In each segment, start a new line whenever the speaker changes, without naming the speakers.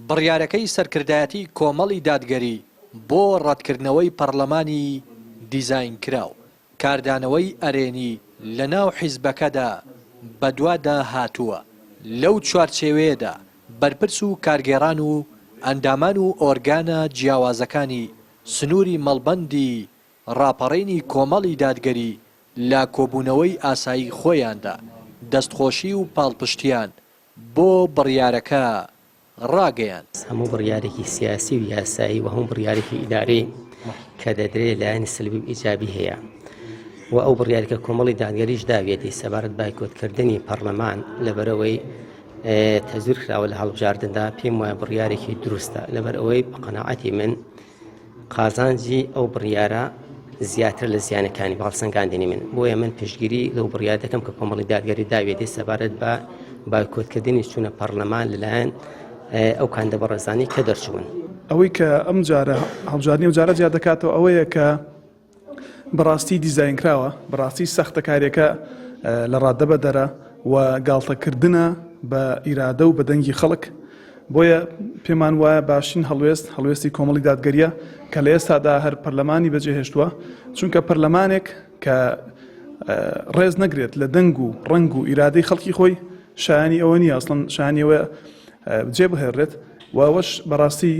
بڕیارەکەی سەرکردایەتی کۆمەڵی دادگەری بۆ ڕەتکردنەوەی پەڕلەمانی دیزاینکراو، کاردانەوەی ئەرێنی لەناو حیزبەکەدا بەدوادا هاتووە، لەو چوارچێوەیەدا بەرپرس و کارگێڕان و ئەندامان و ئۆرگانە جیاوازەکانی سنووری مەڵبەندی ڕاپەڕینی کۆمەڵی دادگەری لە کۆبوونەوەی ئاسایی خۆیاندا دەستخۆشی و پاڵپشتیان بۆ بڕیارەکە ڕاگەیاند.
هەموو بڕیارێکی سیاسی و یاسایی و هەموو بڕیارێکی ئیداری کە دەدرێت لایەنی سلبی و ئیجابی هەیە و ئەو بڕیاری کە کۆمەڵی دادگەریش داویەتی سەبارەت بایکۆتکردنی پەرلەمان لەبەرەوەی تەزویر کراوە لە هەڵبژاردندا پێم وایە بڕیارێکی دروستە لەبەر ئەوەی بە قەناعەتی من قازانجی ئەو بڕیارە زیاتر لە زیانەکانی بە هەڵسەنگاندنی من بۆیە من پشتگیری لەو بڕیار دەکەم کە کۆمەڵی دادگەری داوێتی سەبارەت بە بایکۆتکردنی چوونە پەرلەمان لەلایەن ئەو کاندە بەڕێزانی کە دەرچوون.
ئەوەی کە ئەم جارە هەڵبژاردنی ئەو جارە جیا دەکاتەوە ئەوەیە کە بەڕاستی دیزاینکراوە، بەڕاستی ساختەکاریەکە لە ڕاددە بەدەرە و گاڵتەکردنە بە ئیرادە و بە دەنگی خەڵک، بۆیە پێمان وایە باشترین هەڵوێست هەڵوێستی کۆمەڵی دادگەریە کە لە ئێستادا هەر پەرلەمانی بەجێهێشتووە، چونکە پەرلەمانێک کە ڕێز نەگرێت لە دەنگ و ڕەنگ و ئیرادەی خەڵکی خۆی شایانی ئەوە نییە ئەسڵەن شایانی ئەوە جێ بهێڵرێت و ئەوەش بەڕاستی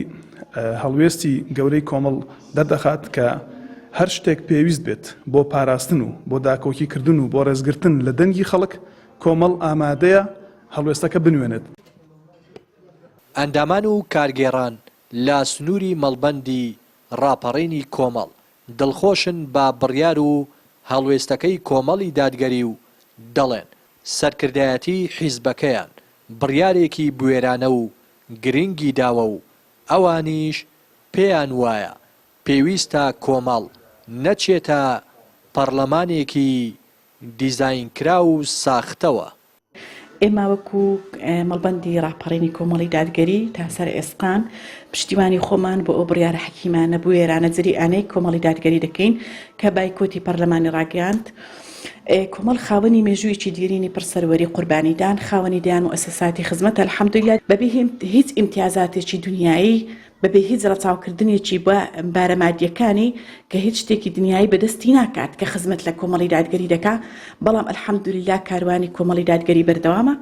هەڵوێستی گەورەی کۆمەڵ دەردەخات کە هەر شتێک پێویست بێت بۆ پاراستن و بۆ داکۆکی کردن و بۆ ڕێزگرتن لە دەنگی خەڵک کۆمەڵ ئامادەیە هەڵوێستەکە بنوێنێت.
ئەندامان و کارگێڕان لە سنووری مەڵبەندی ڕاپەڕینی کۆمەڵ دڵخۆشن بە بڕیار و هەڵوێستەکەی کۆمەڵی دادگەری و دەڵێن، سەرکردایەتیی حیزبەکەیان بڕیارێکی بوێرانە و گرنگی داوە و ئەوانیش پێیان وایە پێویستە کۆمەڵ نەچێتە پەڕلەمانێکی دیزاینکراو و ساختەوە.
ئێمە وەکو مەڵبەندی ڕاپەڕینی کۆمەڵی دادگەری تا سەر ئێسقان پشتیوانی خۆمان بۆ ئەو بڕیارە حەکیمانە، بوێرانە، جریئانەی کۆمەڵی دادگەری دەکەین کە بایکۆتی پەرلەمانی ڕاگەیاند. کۆمەڵ خاوەنی مێژوویەکی دیرینی پڕ سەروەری قوربانیدان، خاوەنی دەیان موئەسەساتی خزمەتە الحمدللە بەبێ هیچ ئیمتیازاتێکی دونیایی، بەبێ هیچ ڕەچاوکردنێکی بە بارە مادیەکانی کە هیچ شتێکی دنیایی بەدەستی ناکات کە خزمەت لە کۆمەڵی دادگەری دەکا بەڵام الحمدللە کاروانی کۆمەڵی دادگەری بەردەوامە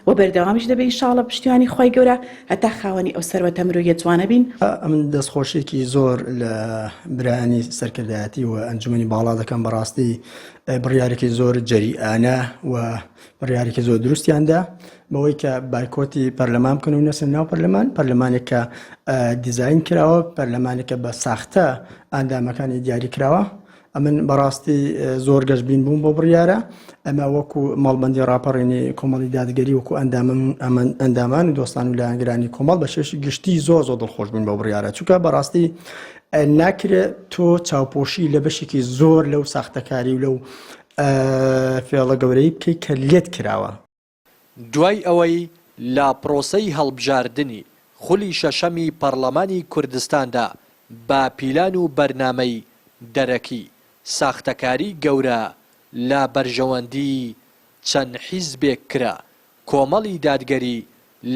و بەردەوامیش دەبێ ان شاء اللە پشتیوانی خوای گەورە هەتا خاوەنی ئەو سەروەتە مرۆییە جوانە بین.
ئەمن دەستخۆشیەکی زۆر لە برایانی سەرکردایەتی و ئەنجومەنی باڵا دەکەم بەڕاستی بڕیارێکی زۆر جەریئانە و بڕیارێکی زۆر دروستیان دا بەوەی کە بایکۆتی پەرلەمان بکەن و نەچنە ناو پەرلەمان پەرلەمانێک کە دیزاین کراوە پەرلەمانێکە بە ساختە ئەندامەکانی دیاری کراوە ئەمن بەڕاستی زۆر گەشبین بووم بۆ بڕیارە ئەمە وەکو مەڵبەندی ڕاپەڕینی کۆمەڵی دادگەری وەکو ئەندامان و دۆستان و لایەنگرانی کۆمەڵ بە شێشی گشتی زۆر زۆر دڵخۆش بوون بۆ بڕیارە چونکە بەڕاستی ناکرێت تۆ چاوپۆشی لە بەشێکی زۆر لەو ساختەکاری و لەو فێڵە گەورەی بکەیت کە لێت کراوە.
دوای ئەوەی لە پرۆسەی هەڵبژاردنی خولی شەشەمی پەڕلەمانی کوردستاندا بە پیلان و بەرنامەی دەرەکی، ساختەکاری گەورە لە بەرژەوەندی چەند حیزبێک کرا، کۆمەڵی دادگەری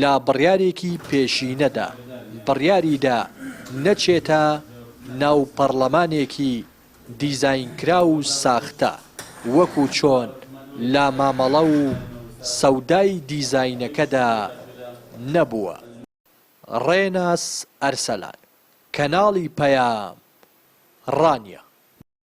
لە بڕیارێکی پێشینەدا بڕیاریدا نەچێتە ناو پەڕلەمانێکی دیزاینکراو و ساختە، وەکو چۆن لە مامەڵە و سەودای دیزاینەکەدا نەبووە. ڕێناس ئەرسەلان، کەناڵی پەیام، ڕانیە.